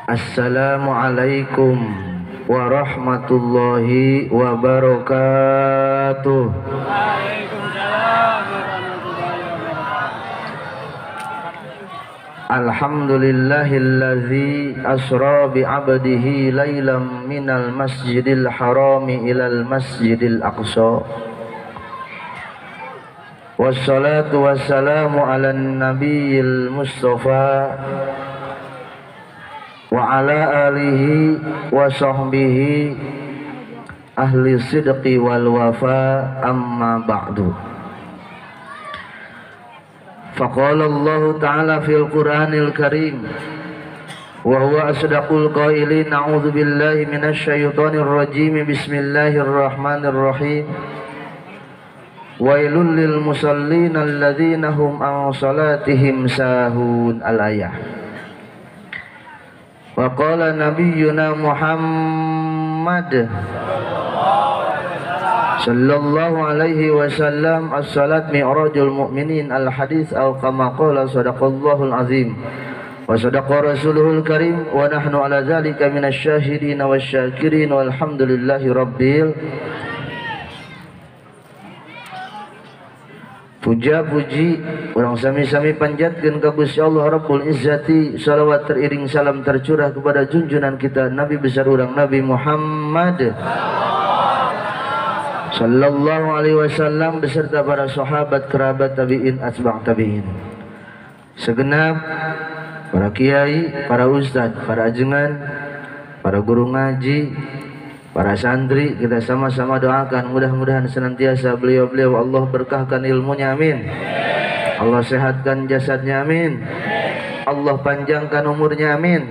Assalamualaikum warahmatullahi wabarakatuh. Waalaikumsalam warahmatullahi wabarakatuh. Alhamdulillahillazi asra bi 'abdihi lailan minal masjidil harami ilal masjidil aqsa. Wassalatu wassalamu ala nabiyil mustafa wa ala alihi wa sahbihi ahli sidqi wal wafa, amma ba'du. Faqala Allah ta'ala fil Qur'anil Karim wa huwa asdaqul qailin, a'udzu billahi minasy syaithanir rajim, bismillahirrahmanirrahim. Wailul lil musallin alladzina hum an salatihim sahun, al-ayah. Wa qala nabiyyuna Muhammad sallallahu alaihi wasallam, as-salat mi'rajul mu'minin, al-hadis aw kama qala, sadaqallahul azim wa sadaqa rasuluhul karim, wa nahnu ala dzalika minasy syahidin wasy syakirin, walhamdulillahi rabbil. Puja-puji urang sami-sami panjatkeun ka Gusti Allah Rabbul Izzati, salawat teriring salam tercurah kepada junjungan kita Nabi besar urang Nabi Muhammad sallallahu alaihi wasallam beserta para sahabat, kerabat, tabi'in, atba' tabi'in, segenap para kiai, para ustad, para ajengan, para guru ngaji, para santri, kita sama-sama doakan mudah-mudahan senantiasa beliau-beliau Allah berkahkan ilmunya, amin. Allah sehatkan jasadnya, amin. Allah panjangkan umurnya, amin.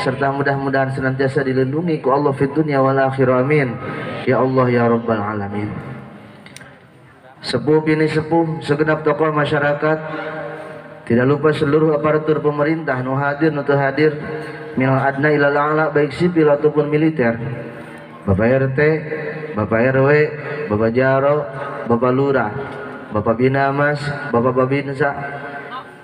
Serta mudah-mudahan senantiasa dilindungi ku Allah fid dunya wal akhirah, amin. Ya Allah ya Rabbal alamin. Sepuh bini sepuh, segenap tokoh masyarakat, tidak lupa seluruh aparatur pemerintah nu hadir nu teu hadir, minal adna ilal a'la, baik sipil ataupun militer. Bapak RT, Bapak RW, Bapak Jaro, Bapak Lurah, Bapak Binamas, Bapak Babinsa,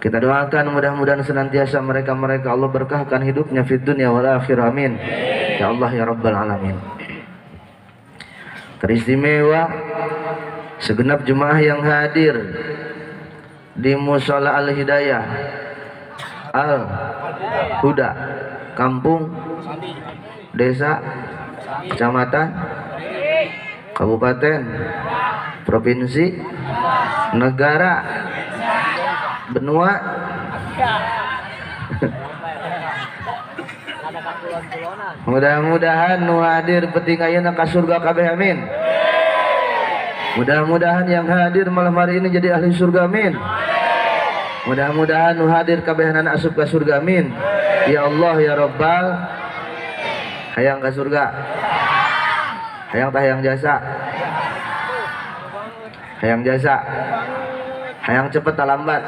kita doakan mudah-mudahan senantiasa mereka-mereka Allah berkahkan hidupnya fid dunya wal akhirah, amin. Ya Allah ya Rabbal alamin. Teristimewa segenap jemaah yang hadir di Mushola Al Hidayah Al Huda, kampung, desa, kecamatan, kabupaten, provinsi, negara, benua. Mudah-mudahan nu hadir penting ayeuna ka surga kabeh, amin. Mudah-mudahan yang hadir malam hari ini jadi ahli surga, amin. Mudah-mudahan nu hadir kabehanana asup ka surga, amin. Ya Allah ya Rabbal. Hayang ka surga, hayang tah hayang jasa, hayang jasa, hayang cepet tak lambat.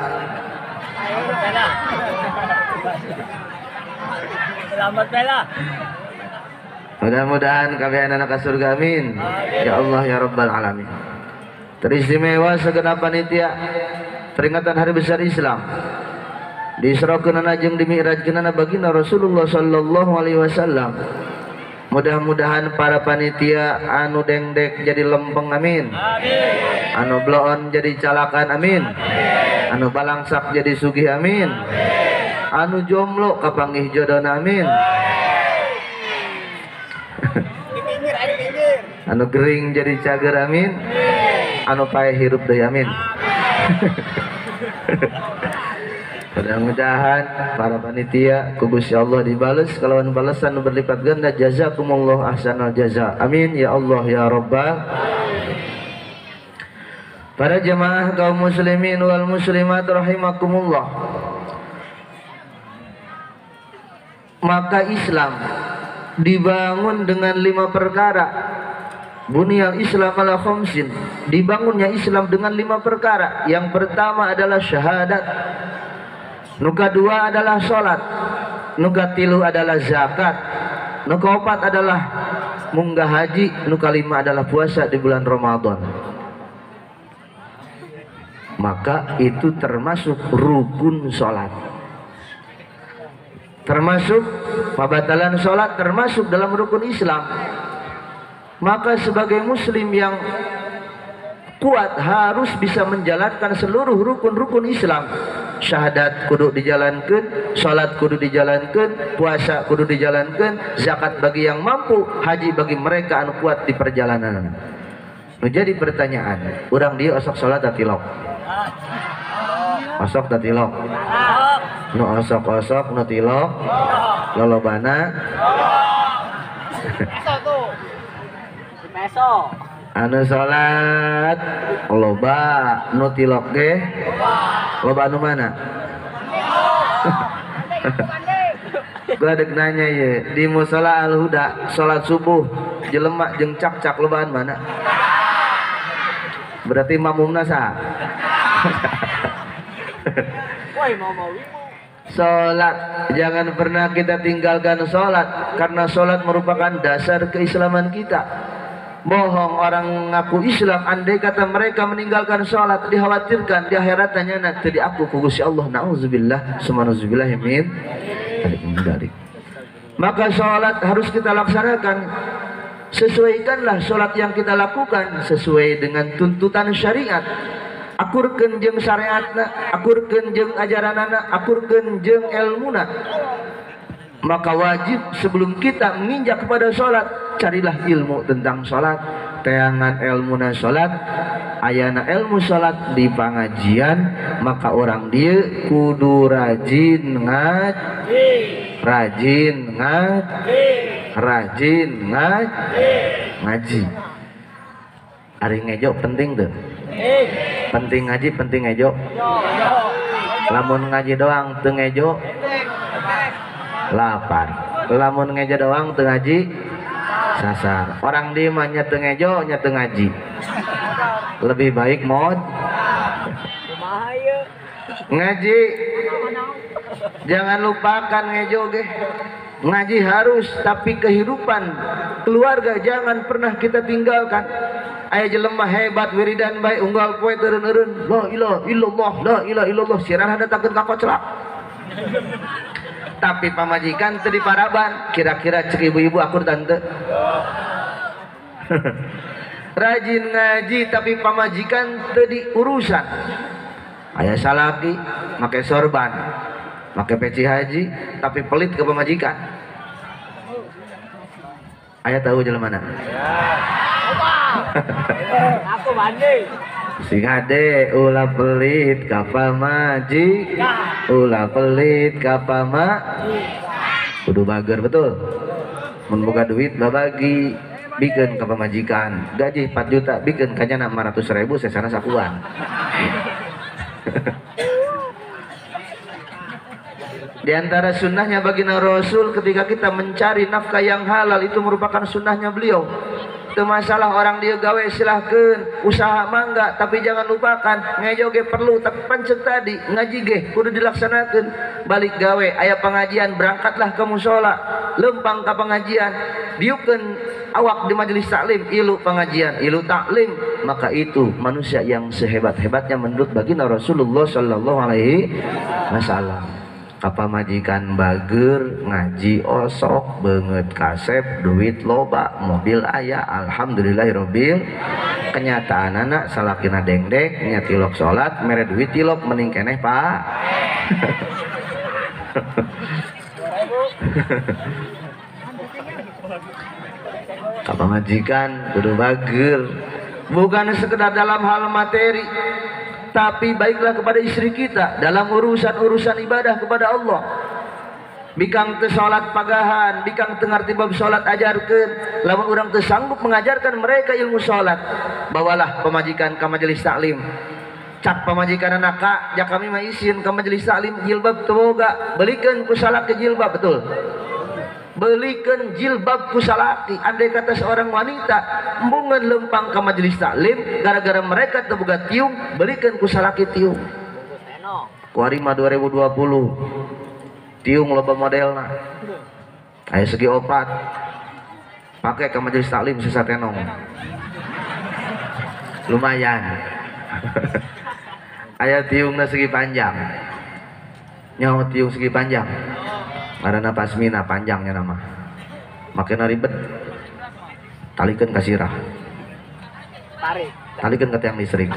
Lambat bela. Mudah-mudahan kabehanana ka surga, amin. Ya Allah ya Rabbal alamin. Teristimewa segenap panitia peringatan Hari Besar Islam di Isra-keunana jeung di Mi'raj-keunana baginda Rasulullah sallallahu alaihi wasallam. Mudah-mudahan para panitia anu dengdek jadi lempeng, amin. Anu bloon jadi calakan, amin. Anu balangsak jadi sugih, amin. Anu jomblo kapanggih jodona, amin. Anu gering jadi cager, amin. Anu paeh hirup deui, amin. Mudah-mudahan para panitia ku Gusti Allah dibales kalawan balasan berlipat ganda, jazakumullah ahsanal jaza, amin ya Allah ya Rabbal. Para jemaah kaum muslimin wal muslimat rahimakumullah, maka Islam dibangun dengan 5 perkara. Bunyal Islam ala khamsin, dibangunnya Islam dengan 5 perkara. Yang pertama adalah syahadat, nuka dua adalah sholat, nuka tilu adalah zakat, nuka opat adalah munggah haji, nuka lima adalah puasa di bulan Ramadan. Maka itu termasuk rukun sholat. Termasuk pembatalan sholat termasuk dalam rukun Islam. Maka sebagai muslim yang kuat harus bisa menjalankan seluruh rukun-rukun Islam. Syahadat kudu dijalankan, sholat kudu dijalankan, puasa kudu dijalankan, zakat bagi yang mampu, haji bagi mereka anu kuat di perjalanan. Menjadi pertanyaan, urang dia osok sholat tilok? Osok tak tilok? Nu osok-osok nu tilok lolobana anu salat loba nu tilok ge loba anu mana? Gua dek nanya ye, di musala Al Huda salat subuh jelema jeung cak-cak lobaan mana? Berarti makmumna saha? Salat, jangan pernah kita tinggalkan salat, karena salat merupakan dasar keislaman kita. Bohong orang ngaku Islam, andai kata mereka meninggalkan salat, dikhawatirkan di akhirat tanya nanti diaku ku Gusti Allah. Nauzubillah, summa nauzubillah min dzalik. Maka salat harus kita laksanakan. Sesuaikanlah salat yang kita lakukan sesuai dengan tuntutan syariat. Akurkeun jeung syariatna, akurkeun jeung ajaranana, akurkeun jeung elmuna. Maka wajib sebelum kita menginjak kepada sholat, carilah ilmu tentang sholat. Teangan elmuna sholat, ayana ilmu sholat di pengajian, maka orang dia kudu rajin ngaji, rajin ngaji, rajin ngaji, ngaji. Ari ngejo penting tuh. Penting ngaji, penting ngejo. Lamun ngaji doang teu ngejo lapar. Lamun ngejo doang teu ngaji sasar. Orang di mah nya teu ngejo nya teu ngaji. Lebih baik mod ngaji. Jangan lupakan ngejo ge. Ngaji harus, tapi kehidupan keluarga jangan pernah kita tinggalkan. Aya jelema hebat wiridan bae unggal poe teureun-eureun la ilaha illallah la ilaha illallah sirah datangkeun ka koclak. Tapi pamajikan teu diparaban, kira-kira cek ibu-ibu akur tante. Rajin ngaji tapi pamajikan teu diurusan. Aya salaki make sorban, make peci haji tapi pelit ke pamajikan. Aya tahu jelema mana? Aku mandi. Sing ade ulah pelit ka pamajikan, ulah pelit ka pamajikan. Kudu bager betul. Mun boga duit babagi, bikeun ka pamajikan. Gaji 4 juta bikeun ka nyana 500.000 sesana sakuan. Di antara sunnahnya baginda Rasul ketika kita mencari nafkah yang halal, itu merupakan sunnahnya beliau. Itu masalah orang dia gawe silahkan, usaha mangga, tapi jangan lupakan ngejo ge perlu, tapi pancet tadi ngaji ge kudu dilaksanakan. Balik gawe aya pengajian berangkatlah ke musola, lempang ke pengajian, diukeun awak di majelis taklim, ilu pengajian, ilu taklim. Maka itu manusia yang sehebat-hebatnya menurut baginda Rasulullah sallallahu alaihi wasallam. Apa majikan bager ngaji osok banget kasep duit loba mobil ayah alhamdulillahirobbil. Kenyataan anak salakina dengdek nya tilok salat mere duit tilok mending keneh pak. Apa majikan kudu bager, bukan sekedar dalam hal materi, tapi baiklah kepada istri kita dalam urusan-urusan ibadah kepada Allah. Bikang teu salat pagahan, bikang teu ngarti bab salat ajarkeun. Lamun urang teu sanggup mengajarkan mereka ilmu salat, bawalah pamajikan ka majelis taklim. Cak pamajikan anak ka, ja kami mah isin ka majelis taklim jilbab teu boga, belikeun ku salaki jilbab, betul. Belikan jilbab ku salaki. Andai kata seorang wanita embungan lempang ke majelis taklim gara-gara mereka teu boga tiung, belikan ku salaki tiung. Kuari mah 2020 tiung loba modelna. Aya segi opat. Pakai ke majelis taklim sesa tenong. Lumayan. Aya tiungna segi panjang. Nyawa tiung segi panjang. Karena pasmina panjangnya nama. Makin ribet. Talikeun ka sirah. Tarik. Talikeun ka tiang listrik.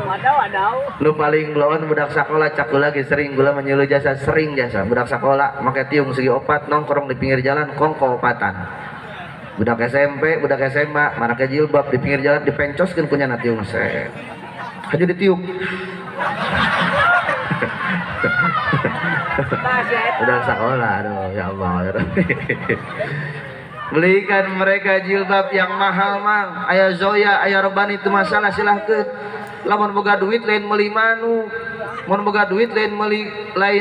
Wadaw, wadaw. Lu paling lawan budak sekolah cak lagi sering gula menyuluh jasa sering jasa budak sekolah make tiung segi opat nongkrong di pinggir jalan kongko opatan. Budak SMP, budak SMA make jilbab di pinggir jalan dipencoskeun kunyana tiung set. Haju ditiup. Udah sekolah, aduh ya Allah. Belikan mereka jilbab yang mahal mang. Ayah Zoya, ayah Robani itu masalah silahkan. Lamun boga duit lain meuli manu, mun boga duit lain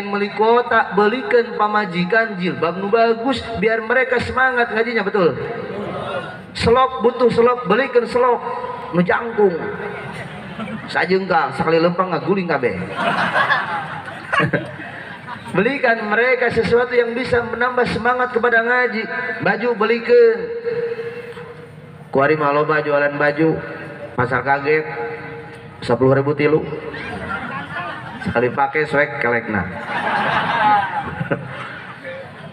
meuli kuota, belikan pamajikan jilbab nu bagus biar mereka semangat ngajinya, betul. Selop butuh selop, belikan selop nu jangkung. Sajengkal sekali lempang ngaguling kabeh. Belikan mereka sesuatu yang bisa menambah semangat kepada ngaji. Baju belikan. Kuari mah loba jualan baju pasar kaget 10.000 tilu. Sekali pakai swek kelekna.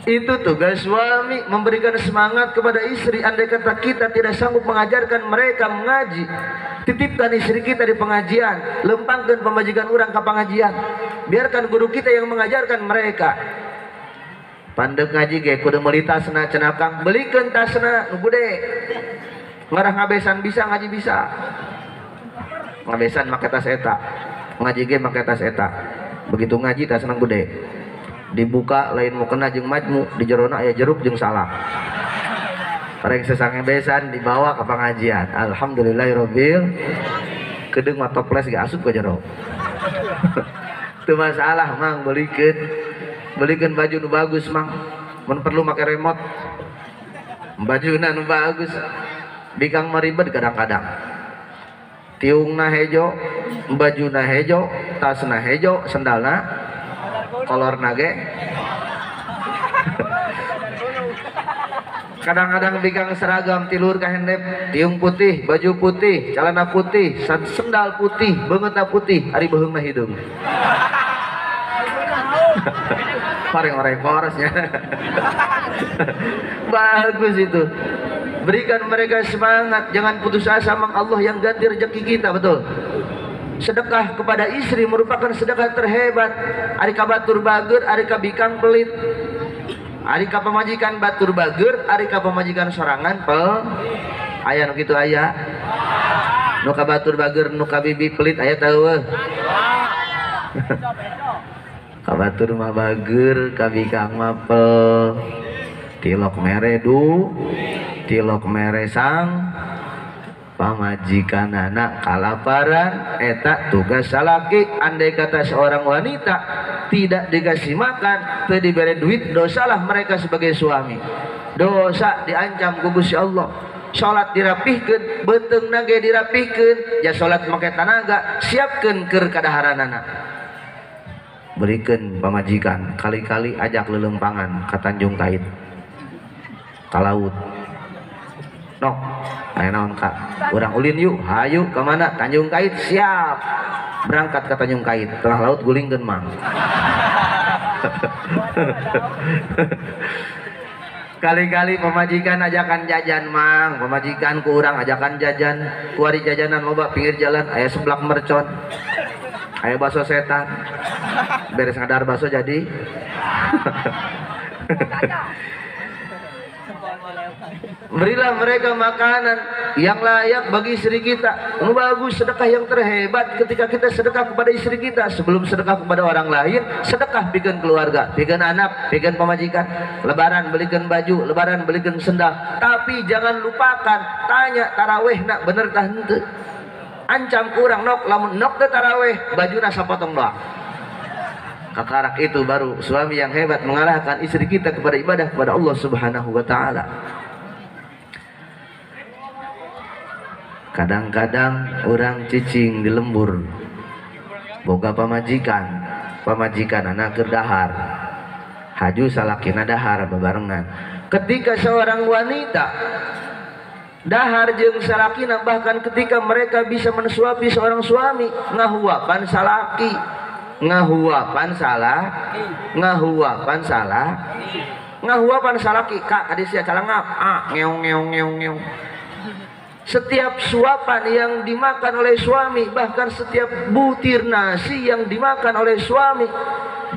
Itu tugas suami, memberikan semangat kepada istri. Andai kata kita tidak sanggup mengajarkan mereka mengaji, titipkan istri kita di pengajian, lempangkan pemajikan orang ke pengajian. Biarkan guru kita yang mengajarkan mereka. Pandek ngaji ge kudu meuli tasna cenah Kang, belikeun tasna nu gede. Ngarah ngabesan bisa ngaji bisa. Ngabesan make tas eta, ngaji ge make tas eta. Begitu ngaji tasna gede. Dibuka lain mukena jeung majmu, di jerona aya jeruk jeung salak. Reng sesange besan dibawa ke pengajian. Alhamdulillahirabbil. Kedeung mah toples ge asup ka jero. Teu masalah mang, belikeun. Belikeun baju nu bagus mang. Mun perlu make remote. Bajuna nu bagus. Bikang mah ribet kadang-kadang. Tiungna hejo, bajuna hejo, tasna hejo, sendalna kolor nage. Kadang-kadang bikang seragam tilur kahendep, tiung putih, baju putih, celana putih, sendal putih, beungeutna putih, ari beuheungna hideung. Paling orang porosnya. Bagus itu. Berikan mereka semangat, jangan putus asa mang, Allah yang ganti rezeki kita, betul. Sedekah kepada istri merupakan sedekah terhebat. Ari ka batur bager, ari ka bikang pelit. Ari ka pamajikan batur bager, ari ka pamajikan sorangan pel. Aya nu kitu aya. Nu ka batur bager, nu ka bibi pelit aya teu. Ka batur mah bager, ka bikang mah pel. Tilok mere du, tilok mere sang. Pamajikan anak kalaparan, eta tugas salaki. Andai kata seorang wanita tidak dikasih makan, tidak diberi duit, dosalah mereka sebagai suami. Dosa diancam ku Gusti Allah. Salat dirapihkeun, beuteungna ge dirapihkeun, ja salat make tanaga, siapkeun keur kadaharanana. Berikan pamajikan, kali-kali ajak leuleumpangan ka Tanjung Kait, ka laut. Nok, aya naon Kak? Urang ulin yuk, hayu ke mana? Tanjung Kait, siap. Berangkat ke Tanjung Kait, tengah laut gulingkeun mang. Kali-kali pemajikan ajakan jajan mang, pemajikan ku urang ajakan jajan, kuari jajanan loba pinggir jalan, aya seblak mercon, aya bakso setan. Beres ngadar bakso jadi. Berilah mereka makanan yang layak bagi istri kita. Ini bagus, sedekah yang terhebat ketika kita sedekah kepada istri kita. Sebelum sedekah kepada orang lain, sedekah bikin keluarga, bikin anak, bikin pamajikan. Lebaran belikan baju, lebaran belikan sendal. Tapi jangan lupakan tanya taraweh nak bener tah henteu. Ancam kurang nok, lamun nok teu taraweh, bajuna sapotong doang. Kakarak itu baru suami yang hebat mengarahkan istri kita kepada ibadah kepada Allah Subhanahu wa taala. Kadang-kadang orang cicing di lembur, boga pamajikan, pamajikan anak keur dahar, haju salakina dahar bebarengan. Ketika seorang wanita dahar jeung salakina, bahkan ketika mereka bisa mensuapi seorang suami, ngahuapan salaki. Ngahuapan salah, ngahuapan salah, ngahuapan salaki kak kadi sia calangap ah ngeong ngeong ngeong ngeong. Setiap suapan yang dimakan oleh suami, bahkan setiap butir nasi yang dimakan oleh suami,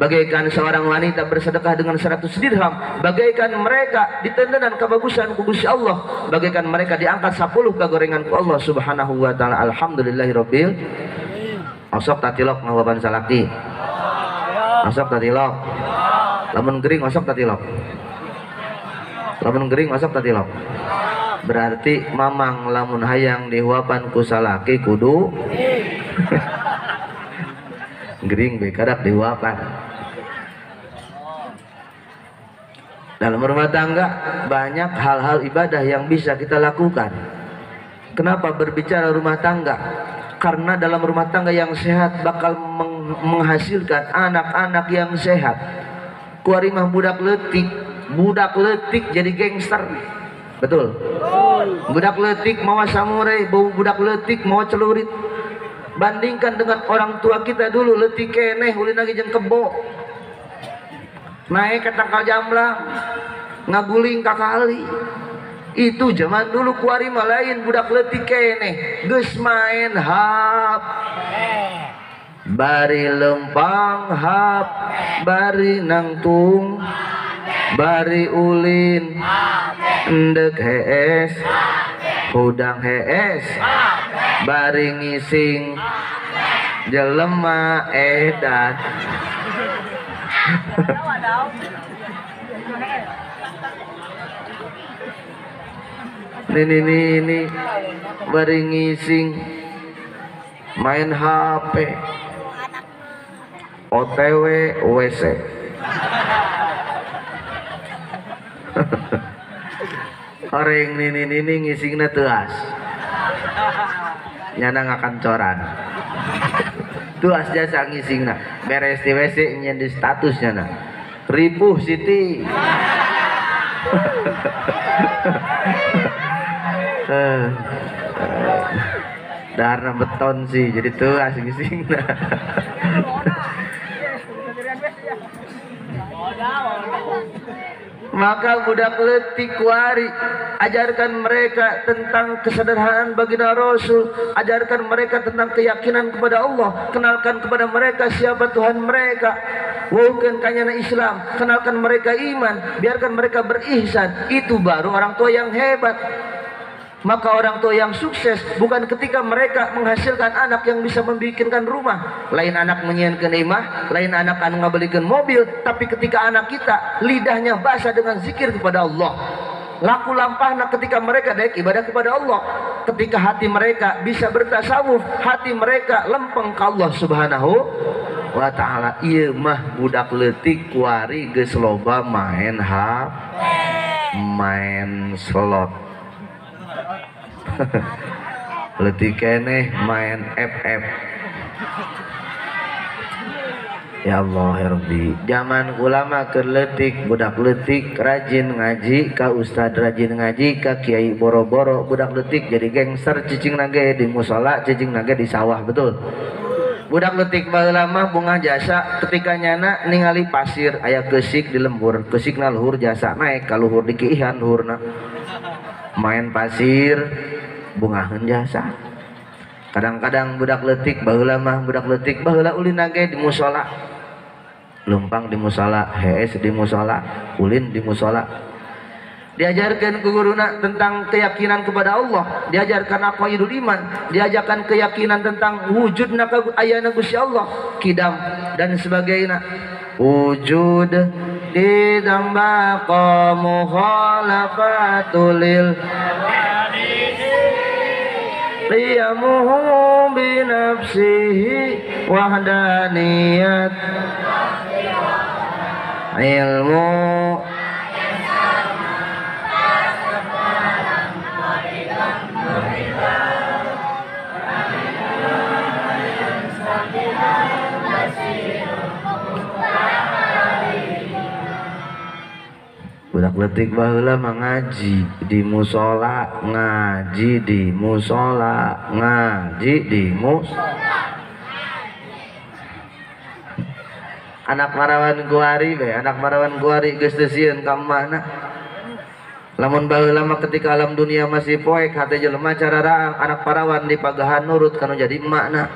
bagaikan seorang wanita bersedekah dengan 100 dirham, bagaikan mereka ditendenan kebagusan ku Gusti Allah, bagaikan mereka diangkat 10 kagorengan ku Allah Subhanahu wa taala. Alhamdulillahirabbil. Osok tatilok ngahuapan salaki. Osok tatilok. Lamun gering osok tatilok. Lamun gering osok tatilok. Berarti mamang lamun hayang dihuapan ku salaki kudu gering be kadak dihuapan. Dalam rumah tangga banyak hal-hal ibadah yang bisa kita lakukan. Kenapa berbicara rumah tangga? Karena dalam rumah tangga yang sehat bakal menghasilkan anak-anak yang sehat. Kuari mah budak leutik jadi gangster. Betul. Budak leutik mawa samurai, budak leutik mawa celurit. Bandingkan dengan orang tua kita dulu, leutik keneh ulin lagi jeung kebo. Naik ke tangkal jamblang, ngaguling ka kali. Itu zaman dulu kuari mah lain budak leutik keneh, geus main HP. Bari lempang hap, bari nangtung, bari ulin, endek hees, hudang hees, bari ngising, jelema edan. Ini bari ngising, main HP, OTW WC. Orang nini ngisingna tuas, nyana ngakancoran. Tuas jasa ngisingna, beres di WC nyen di status nyana. Ripuh Siti. Darah beton sih, jadi tuas ngisingna. Maka budak leutik kuari, ajarkan mereka tentang kesederhanaan baginda Rasul, ajarkan mereka tentang keyakinan kepada Allah, kenalkan kepada mereka siapa Tuhan mereka, waukeun kanyana Islam, kenalkan mereka iman, biarkan mereka berihsan. Itu baru orang tua yang hebat. Maka orang tua yang sukses bukan ketika mereka menghasilkan anak yang bisa membikinkan rumah, lain anak menyiankan imah, lain anak anu ngabelikeun mobil, tapi ketika anak kita lidahnya basah dengan zikir kepada Allah, laku lampahna ketika mereka daek ibadah kepada Allah, ketika hati mereka bisa bertasawuf, hati mereka lempeng ke Allah Subhanahu wa taala. Ieu mah budak leutik kuari geus loba main HP, main slot. Leutik keneh main FF. Ya Allah ya Rabbi. Zaman ulama keur leutik, budak leutik rajin ngaji ka ustad, rajin ngaji ka kiai boro-boro, budak leutik jadi gangster, cicing nage di musala, cicing nage di sawah, betul. Budak leutik baheula mah bunga jasa ketika nyana ningali pasir aya keusik di lembur, keusikna luhur jasa naik ka luhur dikiihan luhurna. Main pasir bungaheun jasa. Kadang-kadang budak leutik baheula mah budak leutik baheula ulin nage di musala, lempang di musala, hees di musala, ulin di musala. Diajarkan ku guruna tentang keyakinan kepada Allah, diajarkan aqaidul iman, diajarkan keyakinan tentang wujudna ayana Gusti Allah, kidam dan sebagainya. Wujud kidam baqa mukhalafatul lil qiyamuhu bi nafsihi wahdaniyat ilmu Budak leutik baheula mah ngaji di musola, ngaji di musola, ngaji di musola. Anak parawan kuari be, anak parawan kuari geus teu sieun ka mana. Lamun baheula mah ketika alam dunia masih poek hate jelema cararaang, anak parawan dipagahan nurut kanu jadi emakna.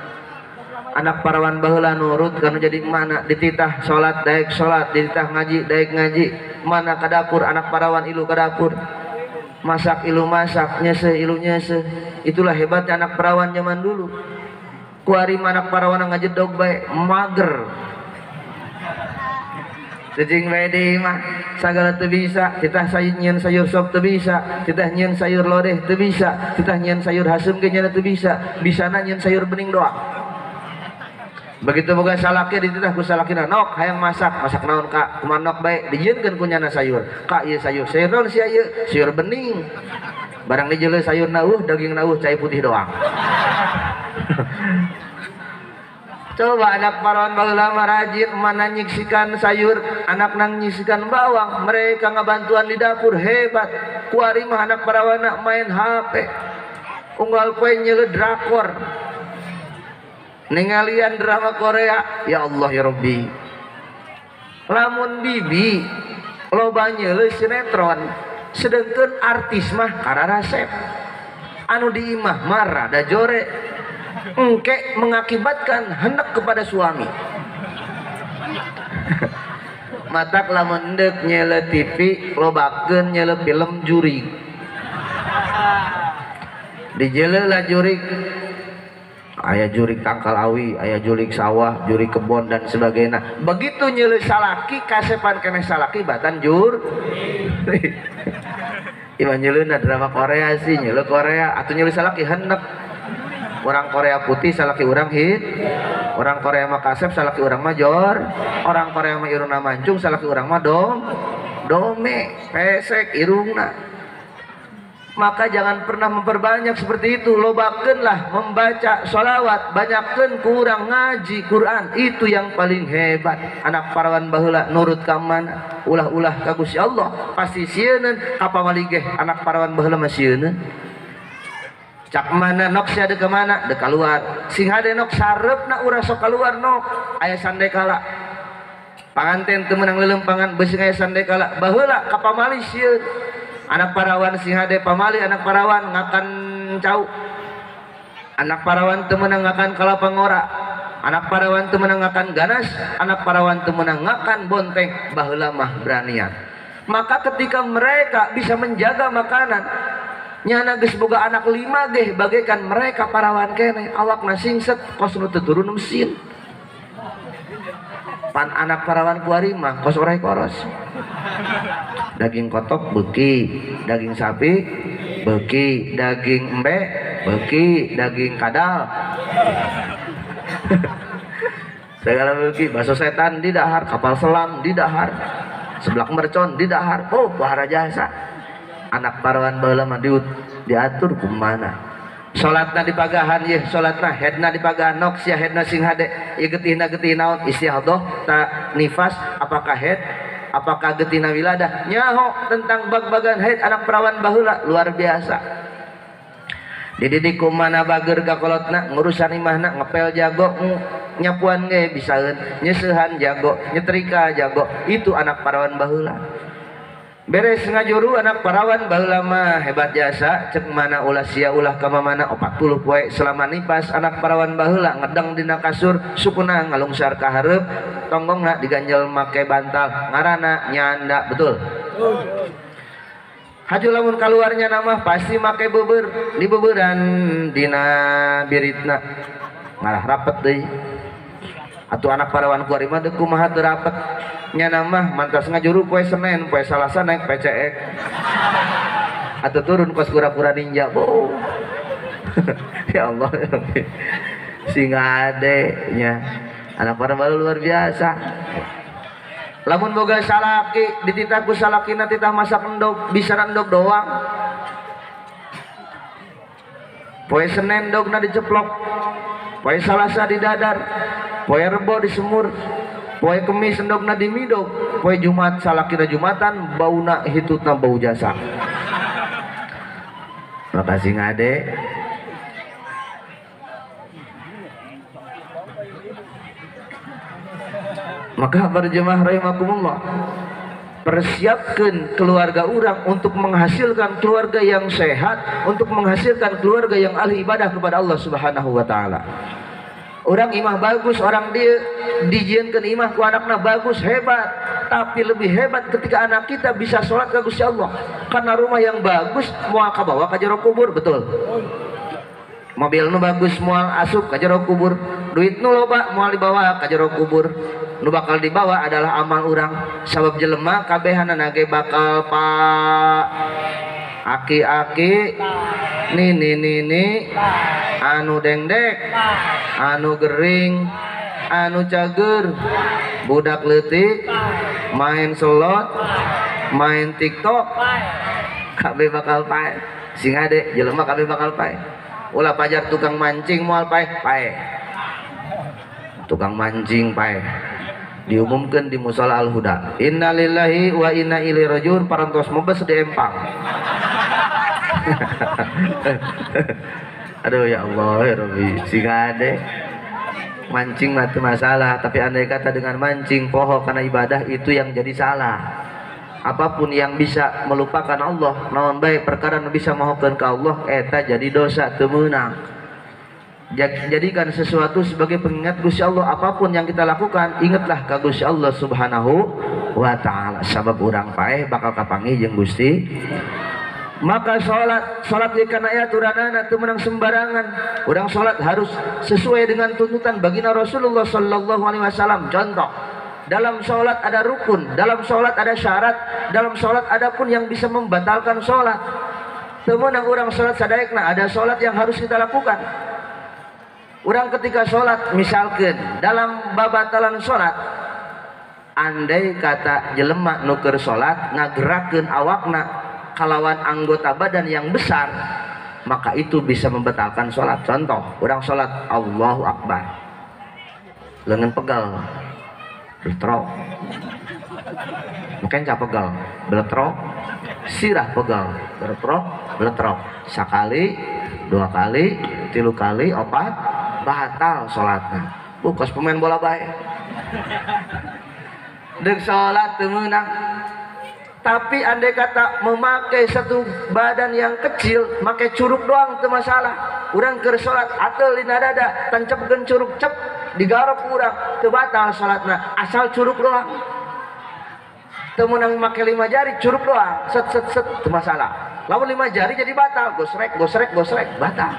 Anak parawan baheula nurut kanu jadi emakna, dititah salat daek salat, dititah ngaji daek ngaji. Mana ka dapur anak parawan ilu ka dapur. Masak ilu masak, nyeseh ilu nyeseh. Itulah hebatnya anak perawan zaman dulu. Kuari anak parawan ngajedog bae mager. Cicing bae di imah sagala teu bisa, titah nyieun sayur sop teu bisa, titah nyieun sayur lodeh teu bisa, titah nyieun sayur haseum ge nyana teu bisa, bisana nyieun sayur bening doang. Begitu boga salaki dititah ku salakina, nok hayang masak, masak naon ka? Kumaha nok bae dijieunkeun ku nyana sayur. Ka ieu sayur, sayur naon sia ieu? Sayur bening. Barang dijeuleuh sayur nauh, daging nauh, cai putih doang. Coba anak parawan baheula mah rajin mana nyiksikan sayur, anak nang nyiksikan bawang, mereka ngabantuan di dapur hebat. Kuari mah anak parawana main HP. Unggal poe nyeuleuh drakor. Ningalian drama Korea, ya Allah ya Rabbi. Lamun bibi loba nyeuleuh sinetron, sedengkeun artis mah kararasep. Anu di imah mah rada jore. Engke mengakibatkan hendak kepada suami. Matak lamun endek nyele TV lobakeun nyele film jurig. Dijeuleuh lah jurig. Aya jurig tangkal awi, aya jurig sawah, jurig kebon dan sebagainya. Begitu nyele salaki kasepan keneh salaki batan jur. Iman nyeleuna drama Korea sih, nyele Korea atuh nyele salaki hendak. Orang Korea putih salaki orang hit, orang Korea mah kasep salaki orang mah jor, orang Korea mah irungna mancung salaki orang mah dome, pesek irungna. Maka jangan pernah memperbanyak seperti itu. Lobakeunlah membaca sholawat, banyakkeun kurang ngaji Quran, itu yang paling hebat. Anak parawan baheula nurut ka mana, ulah-ulah ka Gusti Allah, pasti sieuneun ka pamali geh anak parawan baheula mah sieuneun. Cak mana nok sia deuk mana deuk kaluar, sing hade nok sareupna urang sok kaluar nok aya sandekala. Panganten teu meunang leuleumpangan beusi aya sandekala. Baheula ka pamali sieun. Anak parawan sing hade pamali anak parawan ngakan cau. Anak parawan teu meunang ngakan kalapa ngora. Anak parawan teu meunang ngakan ganas, anak parawan teu meunang ngakan bonteng. Baheula mah beranian. Maka ketika mereka bisa menjaga makanan, nyana geus boga anak 5 geh bagaikan mereka parawan keneh awakna singset kos nu teu turun mesin. Pan anak parawan kuari mah kos orai koros. Daging kotok beuki, daging sapi beuki, daging embe beuki, daging kadal. Segala beuki, bakso setan di dahar, kapal selam di dahar, seblak mercon di dahar. Oh, wahara jasa. Anak parawan baheula mah diatur kumana. Salatna dipagahan yeuh, salatna hedna dipagahan nok sia hedna sing hade. Ieu getihna getih naon? Istihadah ta nifas, apakah head, apakah getihna wiladah? Nyaho tentang bag-bagan head anak perawan baheula luar biasa. Dididik kumana bager ka kolotna, ngurusan imahna, ngepel jago, nyapuan ge bisaeun, nyeseuhan jago, nyetrika jago. Itu anak parawan baheula. Beres ngajuru anak parawan baheula mah hebat jasa, cek mana ulah sia ulah ka mamana 40 poe selama nipas anak parawan baheula ngedeng dina kasur, sukuna ngalungsar ka hareup, tonggongna diganjel make bantal, ngaranna nyanda, betul. Haju lamun kaluarnya nama pasti make beubeur, dibeubeurан dina biritna. Ngarah rapet deui. Atuh anak parawan kuari mah deuk kumaha teu rapet. Nyana mah mantas ngajuru poe Senin, poe Salasa naik PCX. Atau turun kos kura-kura ninja. Oh. Ya Allah. Sing ade nya. Anak parawan baru luar biasa. Lamun boga salaki dititah ku salakina titah masak endog, bisa endog doang. Poe Senin dogna diceplok, poe Salasa didadar, poe Rebo disemur, poe Kemis endogna dimidog, poe Jumat salakina Jumatan bauna hitutna bau jasa. Makasih ngade. Maka para jemaah rahimakumullah, persiapkan keluarga orang untuk menghasilkan keluarga yang sehat, untuk menghasilkan keluarga yang ahli ibadah kepada Allah Subhanahu wa taala. Orang imah bagus, orang dia dijienkeun imah ku anakna bagus, hebat. Tapi lebih hebat ketika anak kita bisa sholat ke Gusti Allah. Karena rumah yang bagus moal kabawa ka jero kubur, betul. Mobil nu bagus moal asup ka jero kubur, duit nu loba moal dibawa ka jero kubur. Nu bakal dibawa adalah amal urang. Sabab jelema kabehanana ge bakal pa aki-aki, nini-nini, anu dengdek, anu gering, anu cager, budak leutik, main slot, main TikTok, kabeh bakal pae. Sing ade jelema kabeh bakal pae. Ulah pajar tukang mancing moal pae, pae. Tukang mancing pae. Diumumkan di musola Al-Huda. Innalillahi wa inna ilaihi rajiun, parantos mebes di empang. Aduh ya Allah ya Rabbi, sing ade mancing mah teu masalah, tapi andai kata dengan mancing poho karena ibadah itu yang jadi salah. Apapun yang bisa melupakan Allah, naon bae perkara nu bisa mohokeun ka Allah eta jadi dosa teu meunang. Jadikan sesuatu sebagai pengingat Gusti Allah. Apapun yang kita lakukan, ingatlah ka Gusti Allah Subhanahu wa taala. Sabab urang paeh bakal kapanggih jeung Gusti. Maka salat, salat ge kana aya aturanana, teu meunang sembarangan. Urang salat harus sesuai dengan tuntutan baginda Rasulullah sallallahu alaihi wasallam. Contoh, dalam salat ada rukun, dalam salat ada syarat, dalam salat ada pun yang bisa membatalkan salat. Teu meunang urang salat sadaekna, ada salat yang harus kita lakukan. Orang ketika sholat misalkan dalam babatalan sholat, andai kata jelema nu keur sholat ngagerakeun awakna kalawan anggota badan yang besar, maka itu bisa membatalkan sholat. Contoh, orang sholat Allahu Akbar, lengan pegal, beletrok, mungkin cap pegal, beletrok, sirah pegal, beletrok, beletrok, sekali, dua kali, tilu kali, opat, batal sholatnya. Kos pemain bola bae. Dek sholat teu meunang. Tapi andai kata memakai satu badan yang kecil, make curug doang teu masalah. Urang keur sholat ateul dina dada, tancepkeun curug cep, digarok urang, teu batal sholatna, asal curug doang. Teu meunang make 5 jari, curug doang, set set set teu masalah. Lamun 5 jari jadi batal, gosrek gosrek gosrek batal.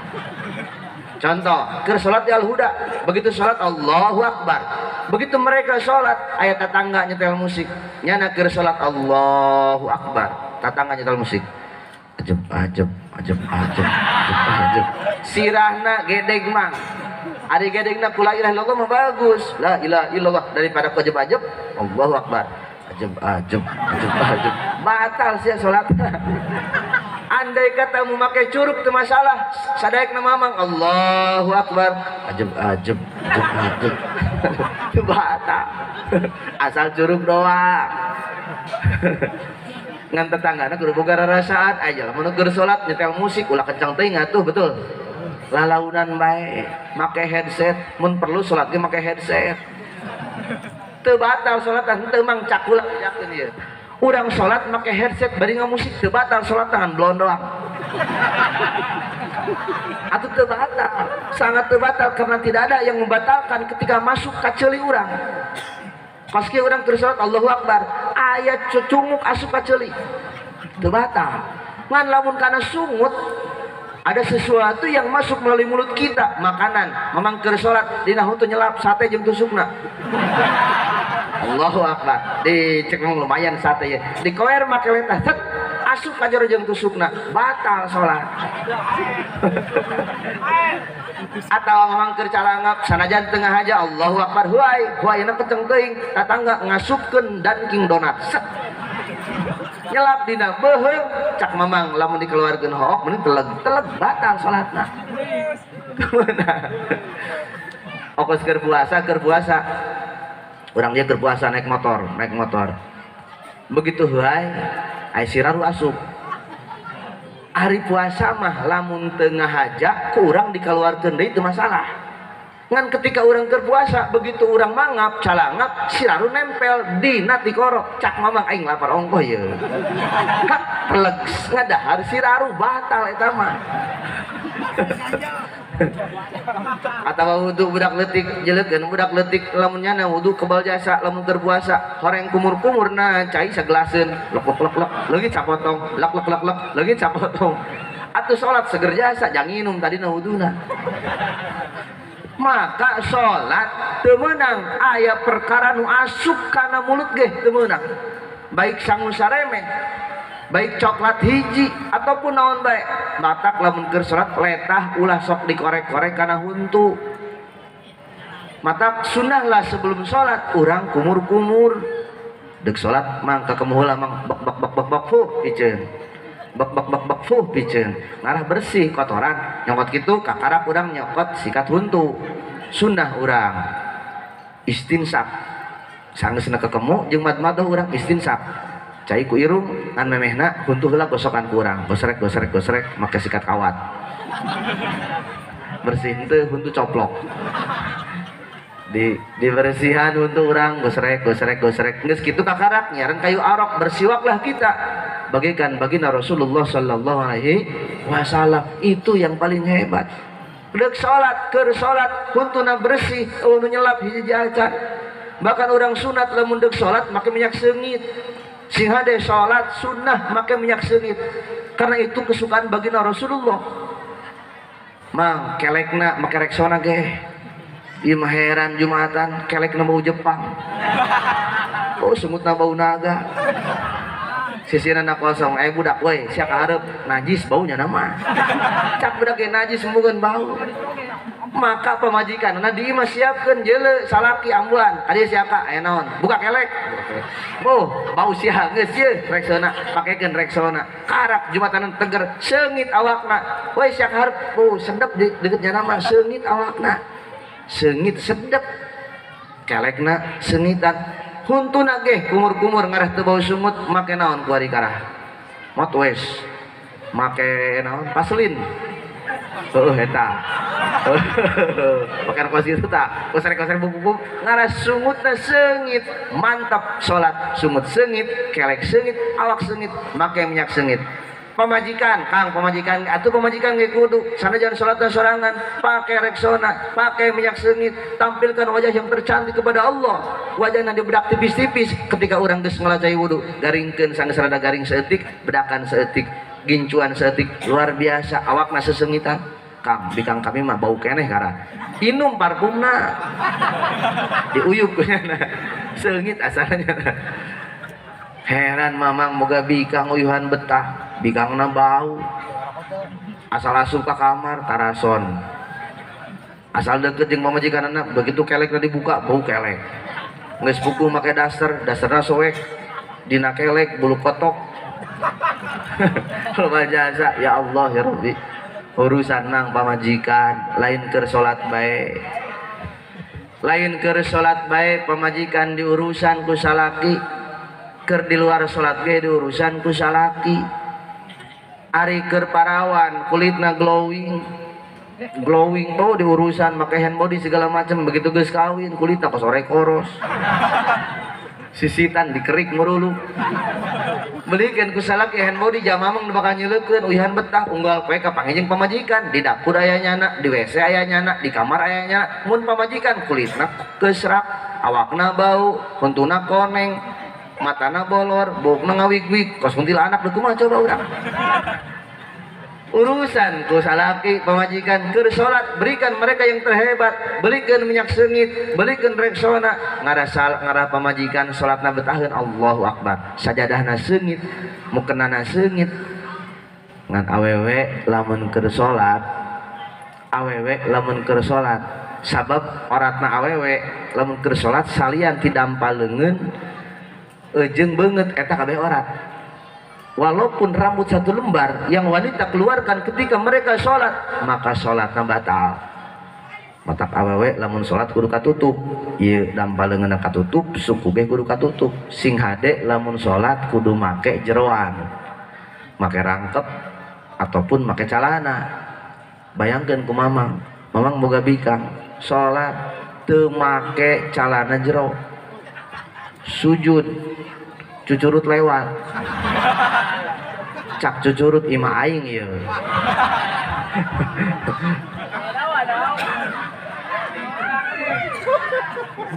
Contoh, keur sholat di Al-Huda, begitu sholat Allahu Akbar. Begitu mereka sholat, aya tetangga nyetel musik. Nyana keur sholat Allahu Akbar, tetangga nyetel musik. Ajeb ajeb ajeb ajeb ajeb ajeb. Sirahna gedeg mang. Ari gedegna ku la ilaha illallah mah bagus. La ilaha illallah daripada ku ajeb ajeb Allahu Akbar. Ajeb ajeb ajeb ajeb. Batal sia sholat. Andai kata memakai curug teu masalah, sadaekna mamang Allahu Akbar, ajeb ajeb ajeb ajeb. Batal. Asal curug doang. Ngan tetanggana kudu boga rarasaan aja lamun keur salat nyetel musik ulah kencang teuing atuh, betul. Lalaunan bae, make headset, mun perlu salat ge make headset. Teu batal salat teu mang cakula bejakeun ieu. Urang sholat make headset bari ngamusik teu batal sholat tangan blon doang. Atau teu batal, sangat teu batal karena tidak ada yang membatalkan ketika masuk ka ceuli urang. Pas kieu urang keur sholat Allahu Akbar, aya cucunguk asup ka ceuli. Teu batal. Ngan lamun kana sungut ada sesuatu yang masuk melalui mulut kita, makanan, mamang keur sholat dina huntu nyelap sate jeung tusukna. Allahu Akbar. Dicek lumayan sate ya. Dikoer make letah set asup ka jero jeung tusukna, batal salat. Atawa mamang keur calangap sanajan tengah aja Allahu Akbar huai, huaina kenceng teuing, tatangga ngasupkeun Dunkin Donat. Set. Nyelap dina beuheung, cak mamang lamun dikeluarkeun hook mending teleg-teleg batal salatna. Okos keur puasa, keur puasa. Orang dia berpuasa naik motor, naik motor. Begitu huai, ai siraru asup. Hari puasa mah lamun teu ngahaja ku urang dikeluarkeun deui teu masalah. Ngan ketika orang keur puasa begitu orang mangap calangap siraru nempel dina tikoro cak mamang aing lapar ongkoh ye. Kak pelegs ngadahar siraru batal eta mah. Atawa wudu budak leutik jelekeun budak leutik lamun nyana wudu kebal jasa lamun keur puasa horeng kumur-kumurna cai sagelaseun lek lek lek lek leungit sapotong lek lek lek lek leungit sapotong atuh salat seger jasa jang nginum tadina wuduna. Maka salat teu meunang aya perkara nu asup kana mulut ge teu meunang, baik sangu saremeh baik coklat hiji ataupun naon bae. Matak lamun keur salat letah ulah sok dikorek-korek kana huntu. Matak sunahlah sebelum salat urang kumur-kumur. Deuk salat mangka kemuhula mang bak bak bak bak bak fuh piceun. Bak bak bak bak fuh piceun. Ngarah bersih kotoran nyokot kitu kakarak urang nyokot sikat huntu. Sunnah urang istinsak. Sanggeusna kekemu jeung madmadah urang istinsak. Cai ku irung ngan memehna huntu heula gosokan ku urang, gosrek gosrek gosrek make sikat kawat. Bersih henteu huntu coplok. Di dibersihan huntu urang gosrek gosrek gosrek geus kitu kakarak nyaran kayu arok bersiwaklah kita bagaikan baginda Rasulullah sallallahu alaihi wasallam. Itu yang paling hebat. Deuk salat keur salat huntuna bersih eueuh nu nyelap hiji acan. Bahkan urang sunat lamun deuk salat make minyak seungit. Sing hade salat sunnah make minyak seungit karena itu kesukaan baginda Rasulullah. Mang kelekna make Rexona ge. Ieu mah heran Jumatan kelekna bau Jepang. Oh sungutna bau naga. Sisirna kosong budak we sia ka hareup najis baunya nama. Cak budak ge najis embungeun bau. Maka pamajikan nah di imah siapkeun jeule salaki ambuan adi sia ka aya naon buka kelek. Oh bau sia geus ye Rexona pakekeun Rexona karak jumatanan teger seungit awakna we sia ka hareup oh sedep di deukeut nya nama seungit awakna seungit sedep kelekna seungitan huntuna ge kumur-kumur ngarah teu bau sungut make naon kuari karah mouthwash make naon vaselin. Heuh eta. Pakai kos itu tak, kosrek-kosrek bubuk ngarah sungutna seungit, mantap salat sungut seungit, kelek seungit, awak seungit, make minyak seungit. Pamajikan, kang pamajikan, atuh pamajikan ge kudu sanajan salatna sorangan, pakai Rexona, pakai minyak seungit, tampilkan wajah yang tercantik kepada Allah. Wajahna dibedak tipis-tipis ketika urang geus ngalacai wudu, garingkeun sanggeus rada garing saeutik, bedakan saeutik, gincuan saeutik, luar biasa awakna sesengitan. Kang, bikang kami mah bau keneh kara. Inum parfumna. Diuyup kunyana. Seungit asalnya. Heran mamang moga bikang uyuhan betah, bikangna bau. Asal asup ka kamar tarason. Asal deket jeung pamajikanana begitu kelekna dibuka bau kelek. Geus buku make daster, dasterna soek. Dina kelek bulu kotok. Loba jasa ya Allah ya Rabbi. Urusan mang pamajikan lain keur salat bae. Lain keur salat bae pamajikan diurusan ku salaki. Keur di luar salat ge diurusan ku salaki. Ari keur parawan kulitna glowing. Glowing oh diurusan make hand body segala macam begitu geus kawin kulitna kosore koros. Sisitan dikerik merulu. Belikeun ku salaki hand body jamamang bakal nyeleukeun uihan betah unggal poe ka panggih pamajikan di dapur aya nyana, di WC aya nyana, di kamar aya nyana. Mun pamajikan kulitna keusrak, awakna bau, huntuna koneng, matana bolor, bokna ngawig-wig, kos kuntilanak deuk kumaha coba urang. Urusan ku salaki pamajikan keur salat berikan mereka yang terhebat, belikan minyak seungit, belikan Rexona, ngarah pamajikan salatna betaheun Allahu akbar, sajadahna seungit, mukenana seungit. Ngan awewe lamun keur salat, awewe lamun keur salat, sabab oratna awewe lamun keur salat salian ti dampal leungeun jeung beungeut eta kabeh orat. Walaupun rambut satu lembar yang wanita keluarkan ketika mereka sholat, maka sholatnya batal. Matak awewe lamun sholat kudu katutup, ieu dampal leungeunna katutup, suku ge kudu katutup. Sing hade lamun sholat kudu make jeroan, make rangkep ataupun make calana. Bayangkeun ku mamang, mamang boga bikang, Sholat teu make calana jero, sujud cucurut lewat, cak cucurut imah aing ieu.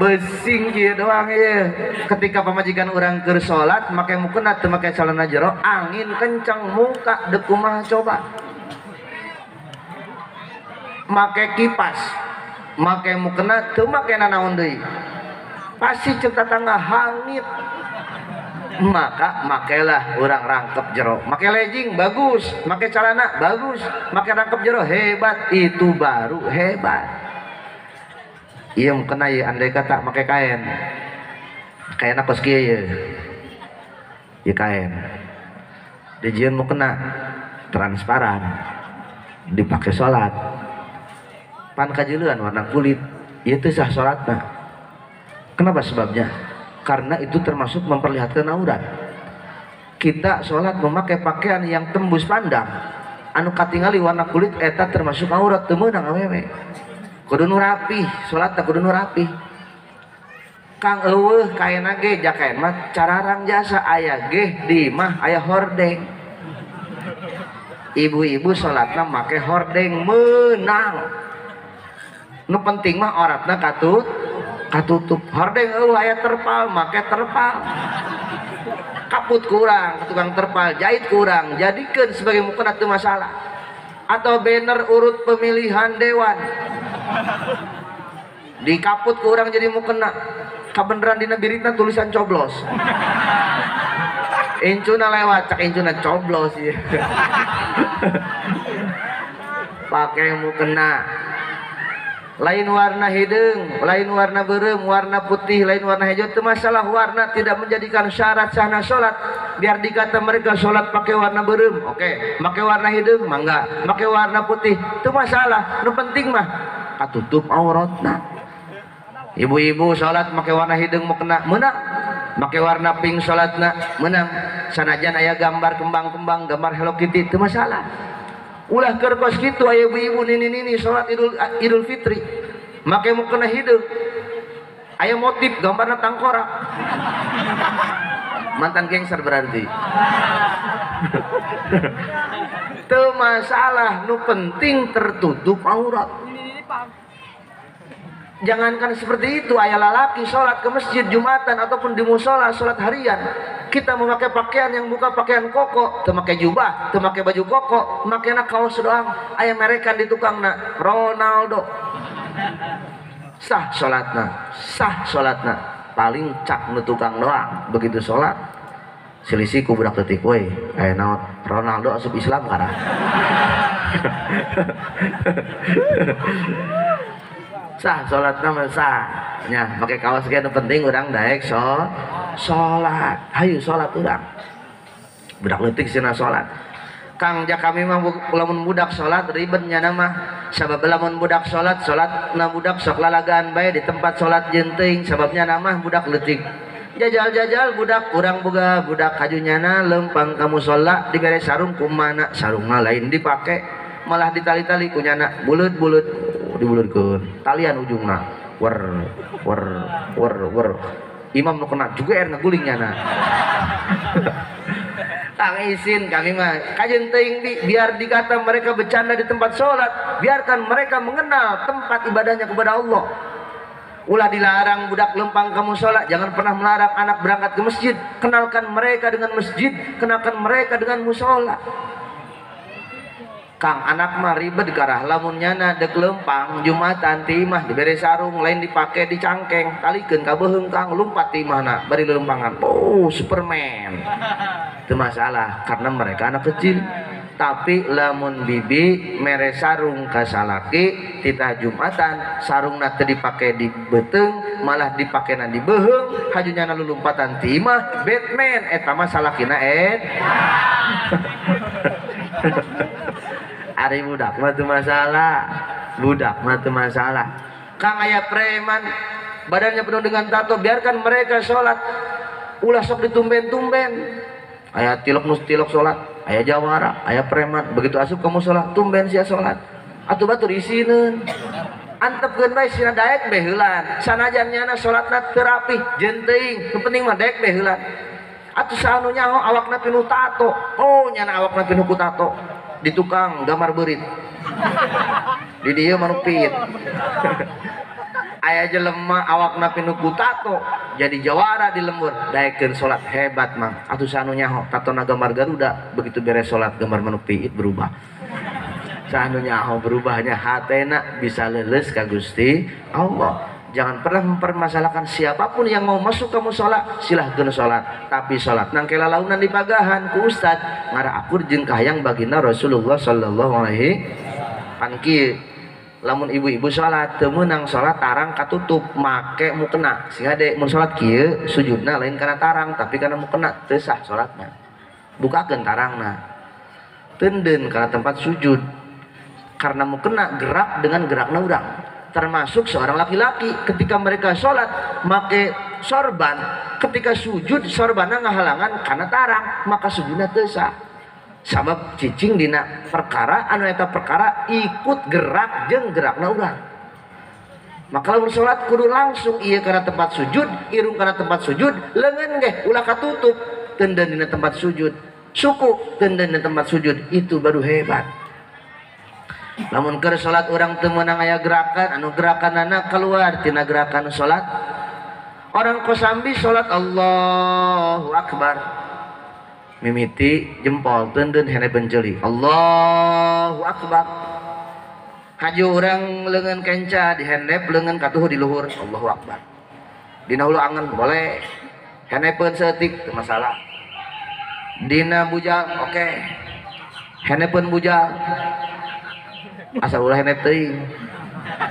Besing kieu doang ieu. Ketika pamajikan urang keur salat make mukena teu make calana jero, angin kencang muka deuk kumaha coba. Make kipas, make mukena teu make nanaon deui. Pasti ceuk tatangga hangit. Maka makelah urang rangkep jero. Make legging bagus, make celana bagus, make rangkep jero hebat, itu baru hebat. Iya mukena ieu andai kata make kain. Kain kos kieu ieu. Ieu kain. Dijieun mukena transparan. Dipake salat. Pan kajeuleun warna kulit, ieu teu sah salatna. Kenapa sebabnya? Karena itu termasuk memperlihatkan aurat. Kita sholat memakai pakaian yang tembus pandang, anu katingali warna kulit eta termasuk aurat, teu meunang awewe. Kudu nu rapih, sholat teh kudu nu rapih. Kang eueuh kaena ge jakaen mah cararang jasa aya ge di mah aya hordeng. Ibu-ibu sholatna make hordeng meunang. Nu penting mah auratna katutup. Hordeng eueuh aya terpal, make terpal. Kaput kurang, tukang terpal, jahit kurang, jadikeun sebagai mukena teu masalah. Atau banner urut pemilihan dewan. Dikaput kurang jadi mukena. Kabeneran dina biritna tulisan coblos. Incuna lewat, cak incuna coblos ieu. Pakai mukena. Lain warna hideung, lain warna beureum, warna putih, lain warna hijau, itu masalah warna tidak menjadikan syarat sahna sholat. Biar dikata mereka sholat pakai warna beureum, oke, pakai warna hideung mangga, pakai warna putih, itu masalah. Nu penting mah katutup auratna. Ibu-ibu sholat pakai warna hideung mukena meunang, pakai warna pink sholatna meunang. Sanajan aya gambar kembang-kembang, gambar Hello Kitty, itu masalah. Ulah keur kos kitu aya ibu-ibu nini-nini salat Idul Fitri make mukena hideung aya motif gambarna tangkorak, mantan gangster berarti. Teu masalah, nu penting tertutup aurat. Jangankan seperti itu, aya lalaki salat ke masjid Jumatan ataupun di musola salat harian, kita memakai pakaian yang buka pakaian koko, teu make jubah, teu make baju koko, makena kaos doang, aya merekan di tukangna Ronaldo. Sah salatna, sah salatna, paling cak nu tukang doang. Begitu salat selisih ku budak leutik we, aya naon Ronaldo asup Islam karah. Sah salatna mah sah nya, make kaos ge nu penting urang daek salat. Hayu salat urang. Budak leutik cenah salat. Kang ja kami mah lamun budak salat ribet nya mah. Sabab lamun budak salat, salatna budak sok lalagaan bae di tempat salat jeung teuing, sababnya mah budak leutik. Jajal-jajal budak urang boga budak kajunyana lempang ka musala dibere sarung kumana, sarungna lain dipake malah ditali-tali kunyana buleut-buleut dibulutkeun talian ujungna wer wer wer wer. Imam nu kena juga er ngaguling nyana. Kang isin kami mah kajeun teuing biar dikata mereka bercanda di tempat sholat, biarkan mereka mengenal tempat ibadahnya kepada Allah. Ulah dilarang budak lempang kamu sholat, jangan pernah melarang anak berangkat ke masjid. Kenalkan mereka dengan masjid, kenalkan mereka dengan musola. Kang anak mah ribet karah lamun nyana dek lempang Jumatan ti imah dibere sarung lain dipake dicangkeng talikeun ka beuheung kang lumpat ti imahna bari lelempangan. Oh, Superman. Itu masalah karena mereka anak kecil. Tapi lamun bibi mere sarung ka salaki titah Jumatan sarungna teu dipake di beuteung malah dipakena di beuheung haju nyana lulumpatan ti imah Batman eta mah salakina et. Ari budak mah teu masalah, budak mah teu masalah. Kang aya preman badannya penuh dengan tato, biarkan mereka sholat. Ulah sok ditumben-tumben. Aya tilok nus tilok sholat, aya jawara, aya preman. Begitu asup kamu sholat, tumben sia sholat. Atuh batur isineun. Antepkeun bae sina daek be heulan. Sanajan nyana salatna teu rapih, jeung teuing, nu penting mah daek be heulan. Atuh saha nu nyaho awakna pinuh tato. Oh, nyana awakna pinuh ku tato. Di tukang gambar beurit. Di dieu mah nu piit. Aya jelema awakna pinuh ku tato, jadi jawara di lembur, daekeun salat hebat mah. Atuh saha nu nyaho tatona gambar Garuda, begitu beres salat gambar manuk piit berubah. Saha nu nyaho berubahnya hatena bisa leuleus ka Gusti Allah. Jangan pernah mempermasalahkan siapapun yang mau masuk ke musola, silahkan sholat. Tapi sholat nang kelalaunan di pagahan ku ustad ngarah akur jeung kahayang baginda Rasulullah sallallahu alaihi panki. Lamun ibu-ibu sholat teu meunang sholat tarang katutup make mukena sehingga de mun sholat kieu sujudna lain kana tarang tapi kana mukena teu sah sholatna. Bukakeun tarangna. Teunden kana tempat sujud. Karena mukena gerak dengan gerakna urang. Termasuk seorang laki-laki ketika mereka sholat make sorban, ketika sujud sorbanna ngahalangan kana tarang maka sujudna teu sah. Sabab cicing dina perkara anu eta perkara ikut gerak jeung gerakna urang. Maka lamun salat kudu langsung ieu kana tempat sujud, irung kana tempat sujud, leungeun ge ulah katutup teunden dina tempat sujud, suku teunden dina tempat sujud, itu baru hebat. Lamun keur salat urang teu meunang aya gerakan anu gerakanana keluar tina gerakan salat. Orang kosambi salat Allahu Akbar. Mimiti jempol teunden hene benjeli Allahu Akbar. Haju urang leungeun kenca dihendep leungeun katuhu di luhur Allahu Akbar. Dina hulu angen boleh, henepeun saeutik teu masalah. Dina bujal oke, henepeun bujal asal ulah henep teuing.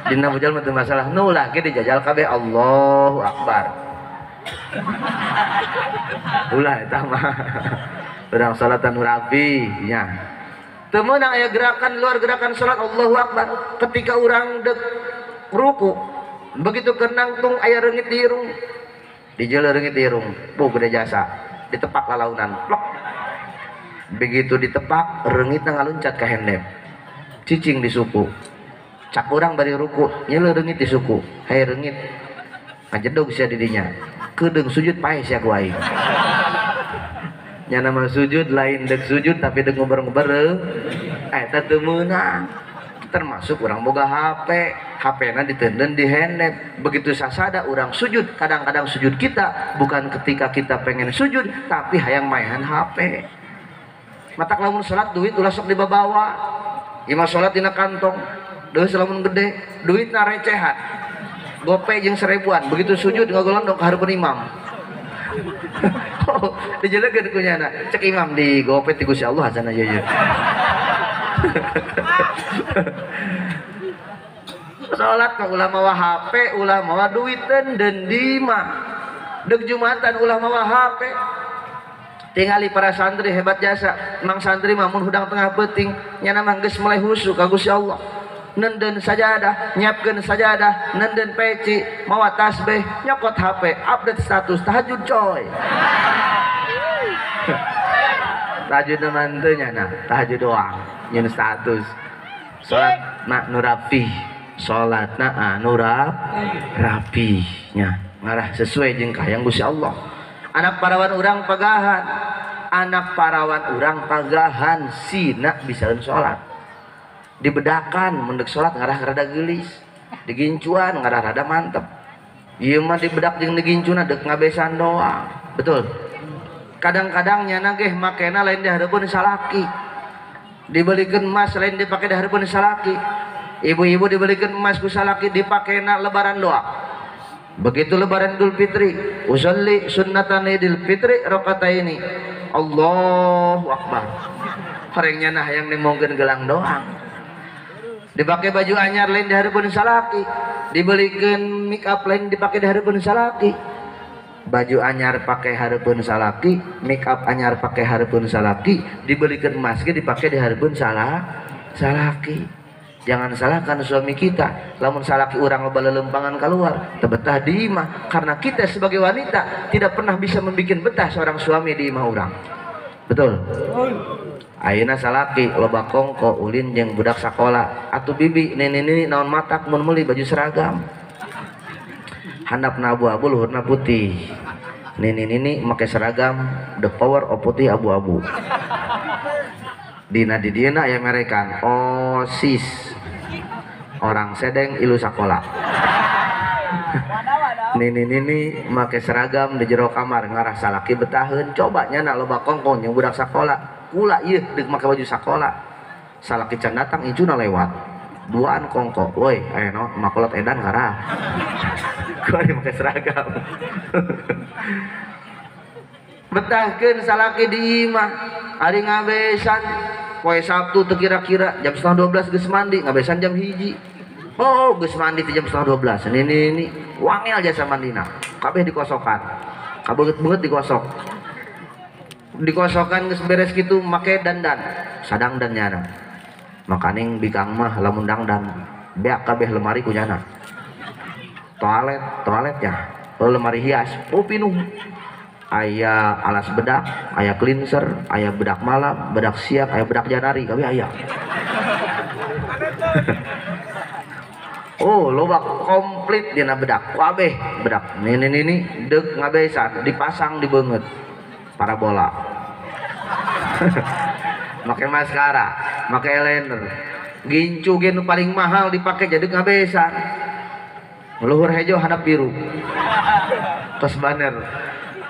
Dina bujal mah teu masalah, nu ulah ge dijajal kabeh Allahu Akbar. Ulah eta mah urang salatan rapi nya. Teu meunang aya gerakan luar gerakan salat Allahu Akbar. Ketika urang dek ruku, begitu kenangtung aya reungit di irung. Dijeuleuh reungit di irung, bu gede jasa, ditepak lalaunan, plok. Begitu ditepak, reungitna ngaluncat ka hendep. Cicing di suku. Cak urang bari ruku, nyeuleuh reungit di suku. Hae reungit. Ngajedog sia di dinya. Kedeung sujud paeh sia ku aing. Nya nama sujud lain dek sujud tapi dek nguber-nguber eta teu meunang. Termasuk urang boga HP, HP-na ditenden di handep. Begitu sasada urang sujud, kadang-kadang sujud kita bukan ketika kita pengen sujud tapi hayang maehan HP. Matak lamun salat duit ulah sok dibabawa. Imah salat dina kantong, deus lamun gede, duitna recehan. Gope jeung 1000-an, begitu sujud ngagolondong ka hareupeun imam. Oh, dijelekeun ku nyana. Cek imam di gope ti Gusti Allah sana ieu ieu. Salat mah ulah mawa HP, ulah mawa duiteun deun di imah. Deuk Jumatan ulah mawa HP. Tingali para santri hebat jasa. Mang santri mah mun hudang tengah peuting nyana mah geus mulai husu ka Gusti Allah. Nenden sajadah, nyiapkeun sajadah, nenden peci, mawa tasbih, nyokot HP, update status tahajud coy. Tahajud mah teu nya, tahajud doang, nyeun status. Salat na nu rapi, salat na anu rapi nya, ngarah sesuai jeung kahayang Gusti Allah. Anak parawan urang pagahan, anak parawan urang pagahan sina bisaeun salat. Dibedakan mendek salat ngarah rada geulis, digincuan ngarah rada mantep. Ieu mah dibedak jeung digincuna deuk ngabesan doang. Betul. Kadang-kadang nyana geh makena lain di hareupeun salaki. Dibelikeun emas lain dipake di hareupeun salaki. Ibu-ibu dibelikeun emas ku salaki dipakena lebaran doang. Begitu lebaran Idul Fitri, usolli sunnatan Idul Fitri rakaataini. Allahu Akbar. Horeng nyana hayang nimongkeun gelang doang. Dipakai baju anyar lain di hareupeun salaki, dibelikeun make up lain dipakai di hareupeun salaki. Baju anyar pakai hareupeun salaki, make up anyar pakai hareupeun salaki, dibelikeun emas ge dipake di hareupeun salaki. Jangan salahkan suami kita, lamun salaki urang loba lelempangan keluar, teu betah di imah, karena kita sebagai wanita tidak pernah bisa membikin betah seorang suami di imah urang. Betul. Ayeuna salaki loba kongko ulin jeung budak sakola atuh bibi nini-nini naon matak mun meuli baju seragam. Handapna abu-abu luhurna putih. Nini-nini make seragam the power of putih abu-abu. Dina di dieuna aya merekan OSIS. Orang sedeng ilu sakola. Nini-nini make seragam di jero kamar ngarah salaki betaheun coba nyana loba kongkong jeung budak sakola. Kula ieu deuk make baju sakola. Salaki can datang incuna lewat. Duaan kongko, woi aya naon makolot edan ngarah. Kuari make seragam. Betahkeun salaki di imah, ari ngabesan poe Sabtu teu kira-kira jam 11:30 geus mandi, ngabesan jam 1. Oh, geus mandi teh jam 11:30. Ini wangel jasa mandina. Kabeh dikosokan. Kabeungeut-beungeut dikosok. Dikosokan geus beres kitu make dandan. Sadang dan nyana. Makaning bikang mah lamun dangdan beak kabeh lemari ku nyana. Toilet, toiletnya, lemari hias, oh pinuh. Aya alas bedak, aya cleanser, aya bedak malam, bedak siang, aya bedak janari, kabeh aya. Oh, loba komplit dina bedak, kabeh bedak. Nini deuk ngabesan dipasang di beungeut parabola. Make maskara, make eyeliner. Gincu ge nu paling mahal dipake jadi ngabesan. Luhur hejo handap biru. Tos banner.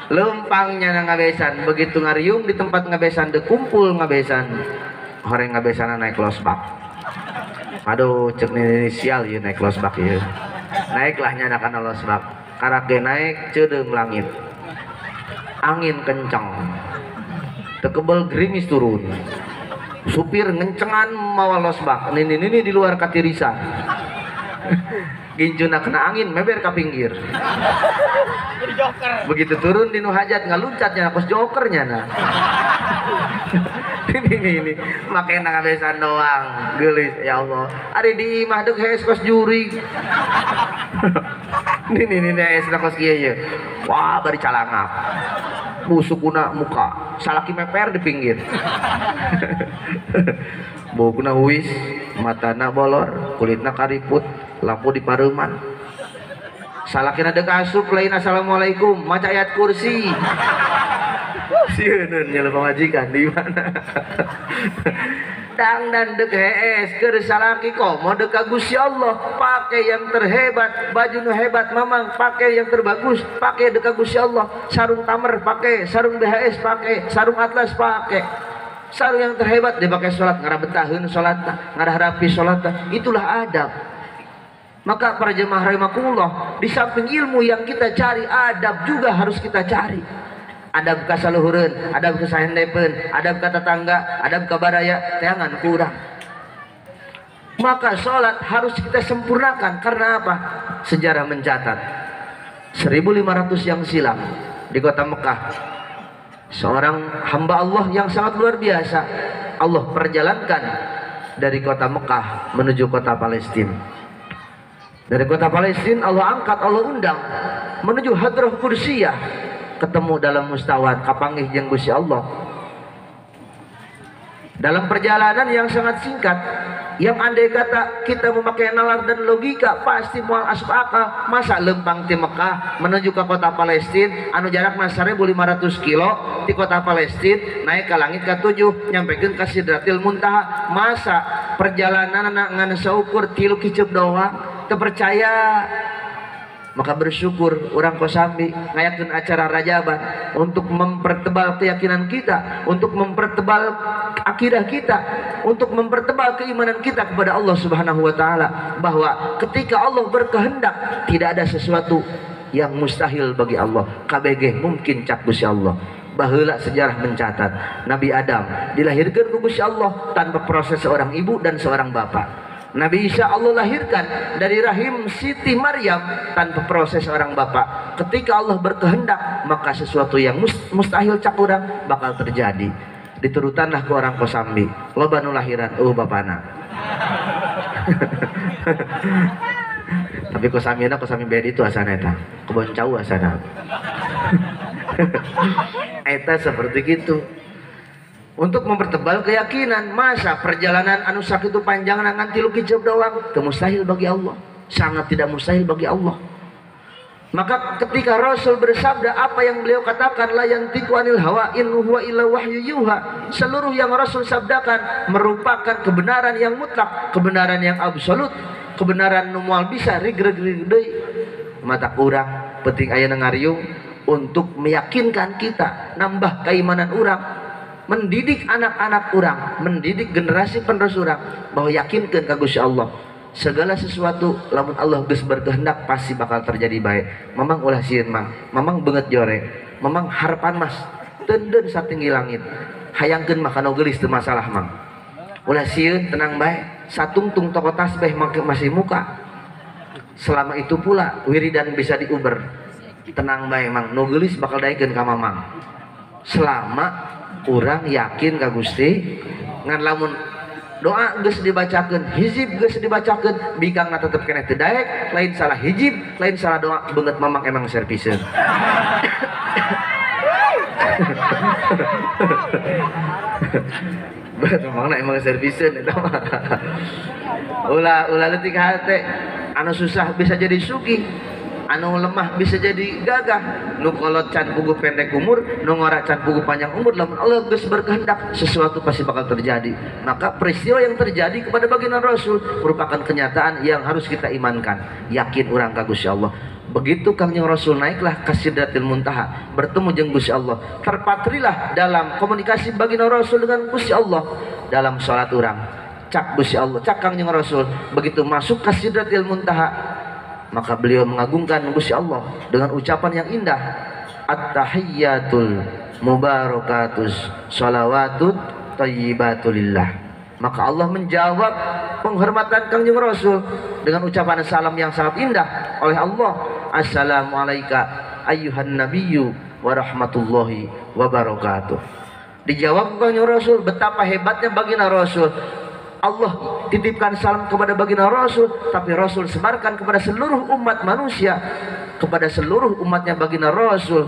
Lempangnya na ngabesan, begitu ngariung di tempat ngabesan deuk kumpul ngabesan. Horeng ngabesana naik losbak. Aduh, cek nini sial ieu naik losbak ieu. Naiklah nyana kana losbak. Karak ge naik ceudeung langit. Angin kencang. Tekebel gerimis turun. Supir ngencengan mawa losbak. Nini di luar katirisan. Gincuna kena angin meber ka pinggir. Jadi joker. Begitu turun di nu hajat ngaluncat nyana kos joker nyana. Ini make ngabesan doang geulis ya Allah. Ari di imah deuk hees kos juri. Ini hees kos kieu ye. Wah bari calangap. Busukuna muka, salaki meper di pinggir. Bokuna huis, matana bolor, kulitna kariput, lampu di pareuman. Salakina deuk asup lain assalamualaikum, maca ayat kursi. Sieun nyeleup pamajikan di mana? Dangdan deuk hees keur salaki komo deuk ka Gusti Allah, pakai yang terhebat, baju nu hebat mamang, pakai yang terbagus, pakai deuk ka Gusti Allah, sarung tamer pakai, sarung BHS pakai, sarung atlas pakai. Sarung yang terhebat dipakai salat, ngarah betaheun salatna, ngarah rapi salatna, itulah adab. Maka para jemaah rahimakumullah, di samping ilmu yang kita cari, adab juga harus kita cari. Adab ka saluhureun, adab ka sahendepeun, adab ka tetangga, adab ka baraya, teangan kurang. Maka salat harus kita sempurnakan. Karena apa? Sejarah mencatat 1500 yang silam di kota Mekah, seorang hamba Allah yang sangat luar biasa Allah perjalankan dari kota Mekah menuju kota Palestina. Dari kota Palestina Allah angkat, Allah undang menuju hadrah kursiyah, ketemu dalam mustawat kapanggih jeung Gusti Allah. Dalam perjalanan yang sangat singkat, yang andai kata kita memakai nalar dan logika pasti moal asup akal. Masa lempang ti Mekah menuju ke kota Palestina anu jarakna 1500 kilo ti kota Palestina naik ke langit ka 7 nyampekeun ka Sidratil Muntaha. Masa perjalananna ngan saukur 3 kiceup doang, terpercaya. Maka bersyukur orang Kosambi ngayakeun acara rajaban untuk mempertebal keyakinan kita, untuk mempertebal akidah kita, untuk mempertebal keimanan kita kepada Allah Subhanahu wa taala, bahwa ketika Allah berkehendak tidak ada sesuatu yang mustahil bagi Allah. KBG mungkin cak Gusti Allah. Baheula sejarah mencatat Nabi Adam dilahirkan ku Gusti Allah tanpa proses seorang ibu dan seorang bapak. Nabi Isa Allah lahirkan dari rahim Siti Maryam tanpa proses seorang bapak. Ketika Allah berkehendak, maka sesuatu yang mustahil cak urang bakal terjadi. Diturutanlah ke orang Kosambi, loba nu lahiran, oh bapana. Tapi Kosamina Kosambi beda itu asana eta, kebon cau asana. Eta seperti gitu. Untuk mempertebal keyakinan. Masa perjalanan anu sakitu panjang ngan 3 kijab doang, teu mustahil bagi Allah. Sangat tidak mustahil bagi Allah. Maka ketika Rasul bersabda, apa yang beliau katakan, la yantiqu anil hawa in huwa illa wahyu yuha. Seluruh yang Rasul sabdakan merupakan kebenaran yang mutlak, kebenaran yang absolut, kebenaran nu moal bisa rigreg-rigreg deui. Mata urang penting aya ngariung untuk meyakinkan kita, nambah keimanan urang, mendidik anak-anak urang, mendidik generasi penerus urang bahwa yakinkeun ka Gusti Allah. Segala sesuatu lamun Allah geus berkehendak pasti bakal terjadi baik. Mamang ulah sieun mang, mamang beungeut jore, mamang harapan mas teundeun satinggi langit. Hayangkeun mah kana geulis teu masalah mang. Ulah sieun tenang bae, satungtung toko tasbih masih muka. Selama itu pula wiridan bisa diuber. Tenang bae mang, nu geulis bakal daekeun ka mamang. Selama urang yakin ka Gusti, ngan lamun doa geus dibacakeun, hizib geus dibacakeun, bikangna tetep keneh teu daek, lain salah hizib, lain salah doa, beungeut mamang emang serviseun. Beungeut mamangna emang serviseun eta mah. Ulah ulah leutik hate, anu susah bisa jadi sugih, anu lemah bisa jadi gagah, nu kolot can puguh pendek umur, nu ngora can puguh panjang umur. Lamun Allah geus berkehendak sesuatu pasti bakal terjadi. Maka peristiwa yang terjadi kepada baginda Rasul merupakan kenyataan yang harus kita imankan, yakin urang ka Gusti Allah. Begitu Kangjeng Rasul naiklah ke Sidratil Muntaha, bertemu jeung Gusti Allah, terpatrilah dalam komunikasi baginda Rasul dengan Gusti Allah dalam salat urang. Cak Gusti Allah, cak Kangjeng Rasul, begitu masuk ke Sidratil Muntaha, maka beliau mengagungkan Gusti Allah dengan ucapan yang indah, at-tahiyyatul mubarakatus shalawatut thayyibatulillah. Maka Allah menjawab penghormatan Kangjeng Rasul dengan ucapan salam yang sangat indah oleh Allah, assalamualaikum ayyuhan nabiyyu wa rahmatullahi wa barakatuh. Dijawab Kangjeng Rasul, betapa hebatnya baginda Rasul. Allah titipkan salam kepada baginda Rasul, tapi Rasul sebarkan kepada seluruh umat manusia, kepada seluruh umatnya baginda Rasul.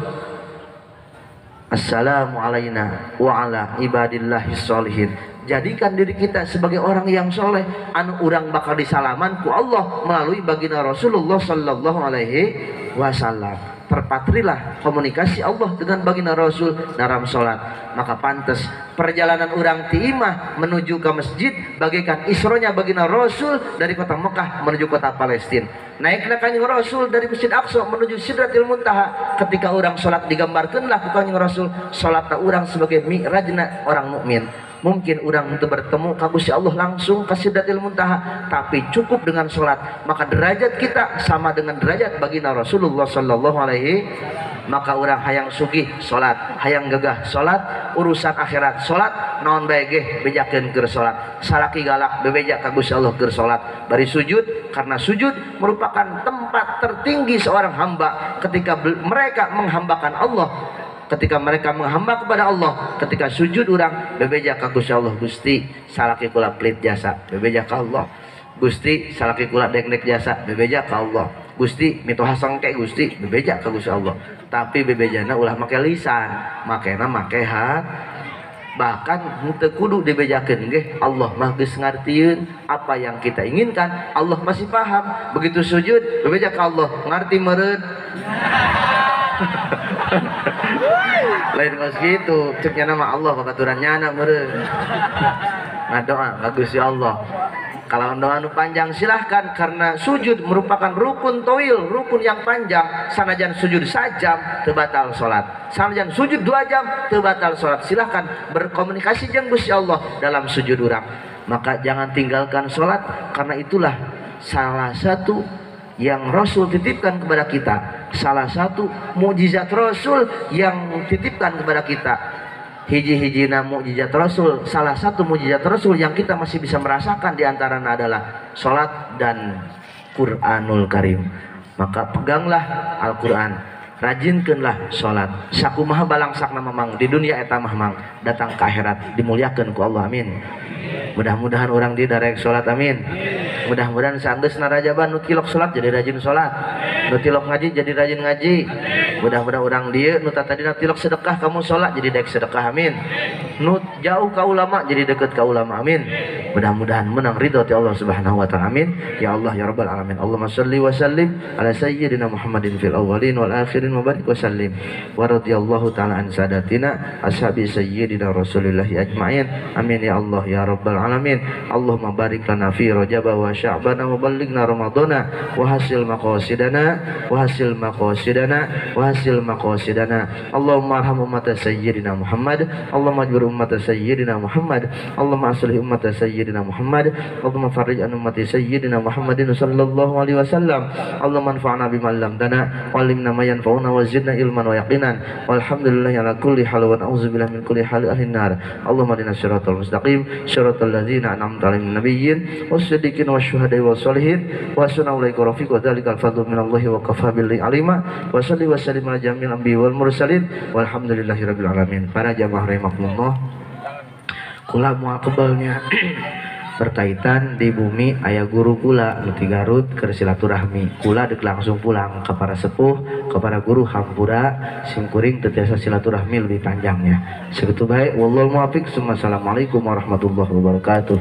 Assalamu alaina wa ala ibadillahis sholihin. Jadikan diri kita sebagai orang yang soleh, anu urang bakal disalaman ku Allah melalui baginda Rasulullah sallallahu alaihi wasallam. Terpatrilah komunikasi Allah dengan baginda Rasul dalam sholat. Maka pantas perjalanan urang ti imah menuju ke masjid bagaikan isronya baginda Rasul dari kota Mekah menuju kota Palestina. Naiklah Kanjeng Rasul dari Masjid Aqsa menuju Sidratil Muntaha. Ketika orang sholat digambarkanlah ku Kanjeng Rasul sholat urang sebagai mi'rajna orang mukmin. Mungkin orang untuk bertemu ka Gusti Allah langsung ke Sidratil Muntaha, tapi cukup dengan sholat, maka derajat kita sama dengan derajat baginda Rasulullah sallallahu alaihi. Maka orang hayang sugih sholat, hayang gagah sholat, urusan akhirat sholat, naon bae ge bejakeun keur sholat, salaki galak bebeja ka Gusti Allah keur sholat, bari sujud, karena sujud merupakan tempat tertinggi seorang hamba ketika mereka menghambakan Allah. Ketika mereka menghamba kepada Allah, ketika sujud urang bebeja ka Gusti Allah, Gusti salaki kula pelit jasa, bebeja ka Allah. Gusti salaki kula dek-dek jasa, bebeja ka Allah. Gusti mitoha sangke Gusti, bebeja ka Gusti Allah. Tapi bebejana ulah make lisan, makena make hati. Bahkan henteu kudu dibejakeun ge, Allah mah geus ngartieun apa yang kita inginkan, Allah masih paham. Begitu sujud bebeja ka Allah, ngarti meureun. Lain kos gitu, ceknya nama Allah babaturan nyana meureun. Nah doa ka Gusti Allah. Kalau doa nu panjang silahkan, karena sujud merupakan rukun toil, rukun yang panjang. Sanajan sujud sajam teu batal salat, sanajan sujud 2 jam teu batal salat. Silahkan berkomunikasi jeung Gusti Allah dalam sujud urang. Maka jangan tinggalkan salat, karena itulah salah satu yang Rasul titipkan kepada kita, salah satu mukjizat Rasul yang titipkan kepada kita. Hiji-hijina mukjizat Rasul, salah satu mukjizat Rasul yang kita masih bisa merasakan diantaranya adalah sholat dan Quranul Karim. Maka peganglah Al-Quran, rajinkanlah sholat. Sakumaha balangsakna mamang di dunia eta mah mang, datang ke akhirat dimuliakan ku Allah, amin. Mudah-mudahan orang di darek salat, amin. Mudah-mudahan sanggeus narajaban nu tilok salat jadi rajin salat, nu tilok ngaji jadi rajin ngaji. Mudah-mudahan orang dieu nu tadina tilok sedekah kamu salat jadi daek sedekah, amin. Nu jauh ka ulama jadi deket ka ulama, amin. Mudah-mudahan menang ridho ti Allah Subhanahu wa taala, amin. Ya Allah ya rabbal alamin. Allahumma shalli wa sallim ala sayyidina Muhammadin fil awwalin wal akhirin wa barik wa sallim. Wa radhiyallahu taala an sadatina ashabi sayyidina Rasulillah ajmain. Amin ya Allah ya rabbal alamin. Allahumma barik lana fi Rajab wa Sya'bana wa ballighna Ramadana wa hasil maqasidana wa hasil maqasidana wa hasil maqasidana. Allahumma arham ummata sayyidina Muhammad. Allahumma ajbir ummata sayyidina Muhammad. Allahumma aslih ummata sayyidina Muhammad. Allahumma farrij an ummati sayyidina Muhammadin sallallahu alaihi wasallam. Allahumma anfa'na bima 'allamtana wa 'allimna ma yanfa'una wa zidna ilman wa yaqinan. Walhamdulillahi ala kulli hal wa na'udzubillahi min kulli hal ahlin nar. Allahumma ihdina siratal mustaqim siratal ladzina an'amta 'alaihim nabiyyin was-siddiqin wasyuhada'i wassalihin wa hasuna ulaika rafiq wa dzalikal fadlu minallahi wa kafa billahi alima. Wa salli wa sallim ala jamil anbiya'i wal mursalin walhamdulillahi rabbil alamin. Para jamaah rahimakumullah, kula moal kebalnya berkaitan di bumi ayah guru kula nu ti Garut keur silaturahmi. Kula dek langsung pulang ke para sepuh, ke para guru hampura simkuring teu tiasa silaturahmi lebih panjangnya. Segitu baik, wallahu muwaffiq. Assalamualaikum warahmatullahi wabarakatuh.